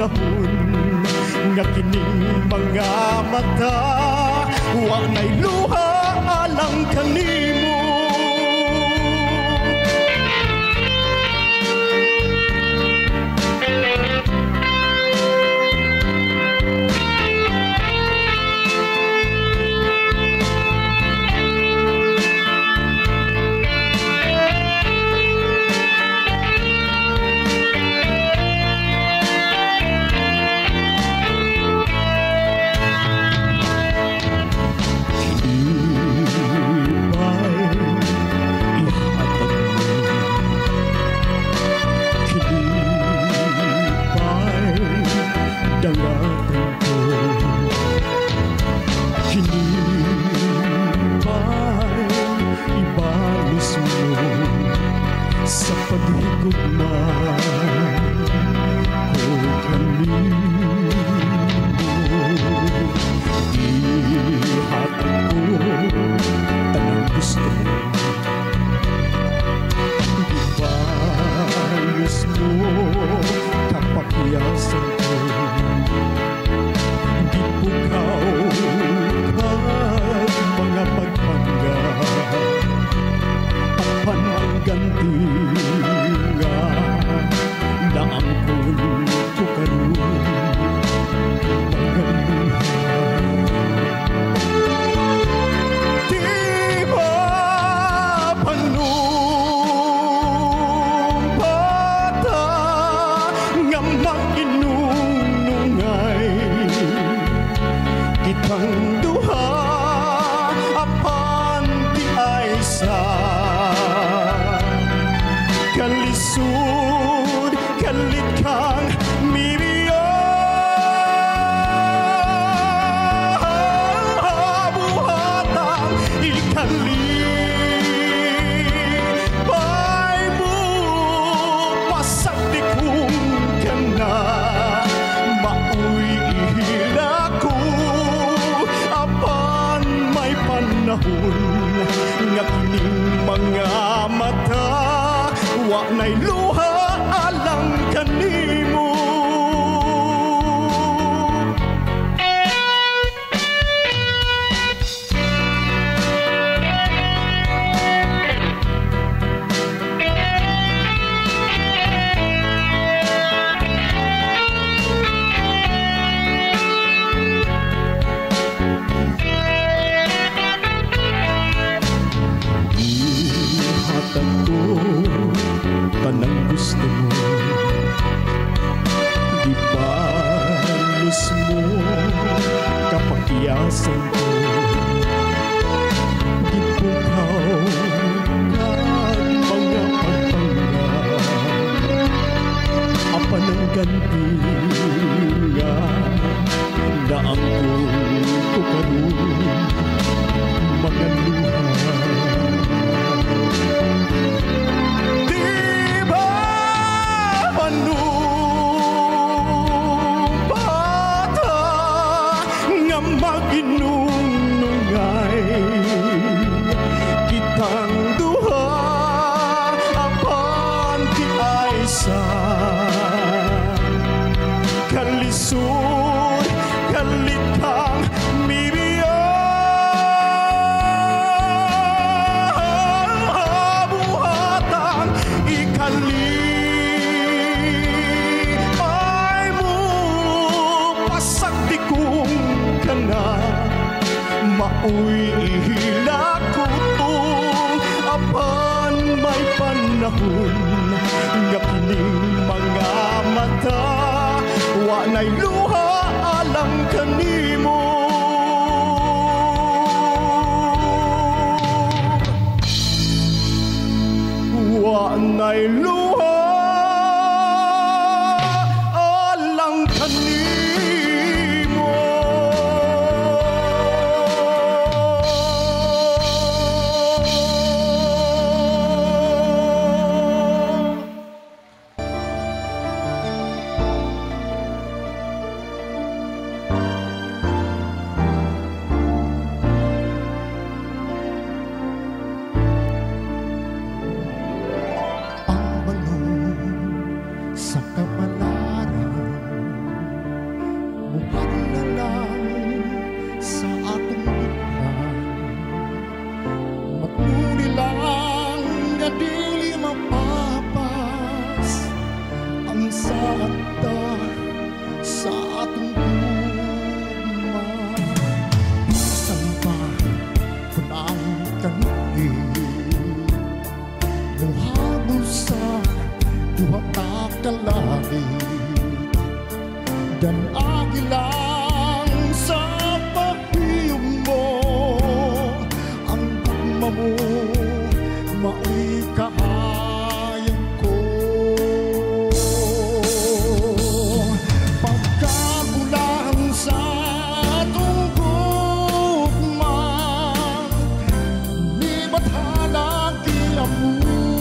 panahon nga kining mga mata wa na'y luha alang kanimo. Sa paghigugma ko kanimo, ihatag ko tanang gusto mo, gibalos mo kapakyasan ko, gipukaw kag mga pagpangga apan ang ganti nga naangkon ko karon mga luha. Di ba panumpata nga mag-inunungay kitang duha apan di ay sa kalisod kalit kang mibiya, buhatang ikalipay mo pasakti kung kana maoy ihila ko apan may panahon nga kining mga mata wa na'y luha alang kanimo. Ihatag ko tanang gusto mo, gibalos mo kapakyasan ko, gipukaw kag mga pagpangga apan ang ganti nga naangkon ko karon mga luha. Di ba panumpata nga mag-inunungay kitang duha apan di ay sa kalisod kalit kang mibiya, buhatang ikalipay mo pasakti kung kana maoy ihila ko apan may panahon nga kining mga mata wa na'y luha alang kanimo. Wa na'y luha alang kanimo. Buhat na lang sa atong dughan. Matnuni lang nga dili mapapas ang saad ta sa atong gugma. Bisan pa kung ang kanugi muhabol sa duha ka ka langit, dan-agi lang sa pahiyom mo. Ang gugma mo mao'y kahayag ko. Pagkabulahan sa atong gugma, ni bathala giamuma.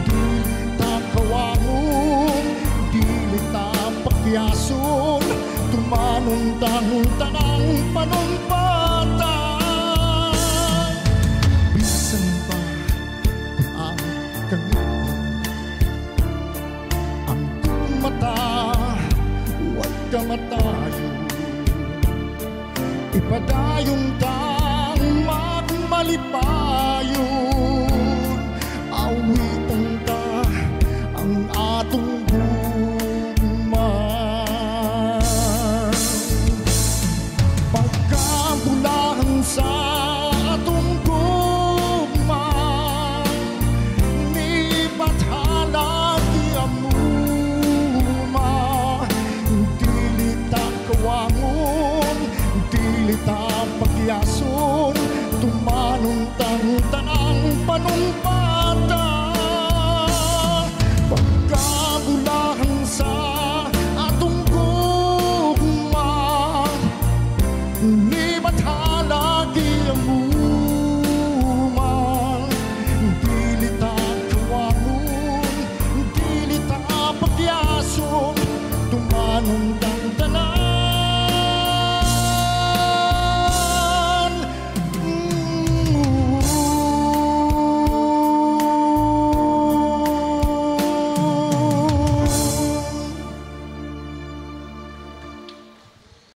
Dili ta kawangon, dili ta pakyason, tumanon tang tanang panumpatan. Bisan pa kung ang kangiti, ang mata way kamatayon, ipadayon tang magmalipayon. Awitan ta ang atong gugma. Pagkabulahan sa atong gugma, ni bathala giamuma. Dili ta kawangon, dili ta pagyason, tumanon tang tanang panumpatan. Pagkabulahan sa atong gugma, ni bathala giamuma. Dili ta kawangon, dili ta pagyason, tumanon tang